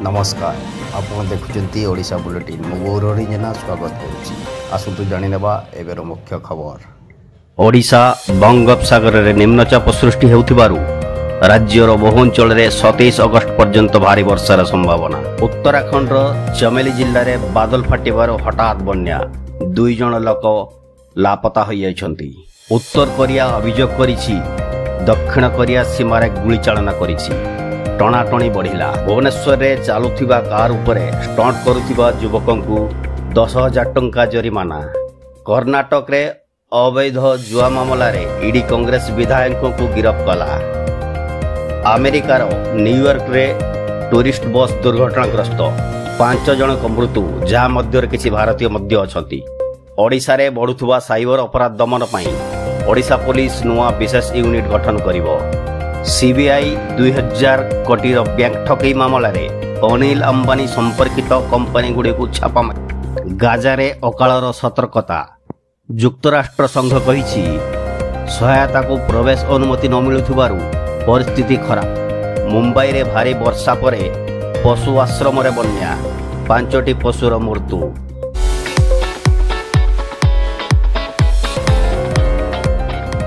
ନମସ୍କାର, ଆପଣ ଦେଖୁଛନ୍ତି ଓଡ଼ିଶା ବୁଲେଟିନ୍। ମୁଁ ଗୌରହରି ଜେନା ସ୍ୱାଗତ କରୁଛି। ଆସନ୍ତୁ ଜାଣିନେବା ଏବେର ମୁଖ୍ୟ ଖବର। ଓଡ଼ିଶା ବଙ୍ଗୋପସାଗରରେ ନିମ୍ନଚାପ ସୃଷ୍ଟି ହେଉଥିବାରୁ ରାଜ୍ୟର ବହୁ ଅଞ୍ଚଳରେ 27 ଅଗଷ୍ଟ ପର୍ଯ୍ୟନ୍ତ ଭାରୀ ବର୍ଷାର ସମ୍ଭାବନା। ଉତ୍ତରାଖଣ୍ଡର ଚମେଲି ଜିଲ୍ଲାରେ ବାଦଲ ଫାଟିବାରୁ ହଠାତ୍ ବନ୍ୟା, 2 ଜଣ ଲୋକ ଲାପତା ହୋଇଯାଇଛନ୍ତି। ଉତ୍ତର କୋରିଆ ଅଭିଯୋଗ କରିଛି ଦକ୍ଷିଣ କୋରିଆ ସୀମାରେ ଗୁଳିଚାଳନା କରିଛି। ଟଣାଟଣି ବଢ଼ିଲା। ଭୁବନେଶ୍ୱରରେ ଚାଲୁଥିବା କାର୍ ଉପରେ ଷ୍ଟଣ୍ଟ କରୁଥିବା ଯୁବକଙ୍କୁ 10,000 ଟଙ୍କା ଜରିମାନା। କର୍ଣ୍ଣାଟକରେ ଅବୈଧ ଜୁଆ ମାମଲାରେ ଇଡି କଂଗ୍ରେସ ବିଧାୟକଙ୍କୁ ଗିରଫ କଲା। ଆମେରିକାର ନ୍ୟୁୟର୍କରେ ଟୁରିଷ୍ଟ ବସ୍ ଦୁର୍ଘଟଣାଗ୍ରସ୍ତ, 5 ଜଣଙ୍କ ମୃତ୍ୟୁ, ଯାହା ମଧ୍ୟରେ କିଛି ଭାରତୀୟ ମଧ୍ୟ ଅଛନ୍ତି। ଓଡ଼ିଶାରେ ବଢ଼ୁଥିବା ସାଇବର ଅପରାଧ ଦମନ ପାଇଁ ଓଡ଼ିଶା ପୋଲିସ ନୂଆ ବିଶେଷ ୟୁନିଟ୍ ଗଠନ କରିବ। ସିବିଆଇ 2000 କୋଟିର ବ୍ୟାଙ୍କ ଠକେଇ ମାମଲାରେ ଅନିଲ ଅମ୍ବାନୀ ସମ୍ପର୍କିତ କମ୍ପାନୀଗୁଡ଼ିକୁ ଛାପା। ଗାଜାରେ ଅକାଳର ସତର୍କତା। ଯୁକ୍ତରାଷ୍ଟ୍ର ସଂଘ କହିଛି ସହାୟତାକୁ ପ୍ରବେଶ ଅନୁମତି ନ ମିଳୁଥିବାରୁ ପରିସ୍ଥିତି ଖରାପ। ମୁମ୍ବାଇରେ ଭାରୀ ବର୍ଷା ପରେ ପଶୁ ଆଶ୍ରମରେ ବନ୍ୟା, 5ଟି ପଶୁର ମୃତ୍ୟୁ।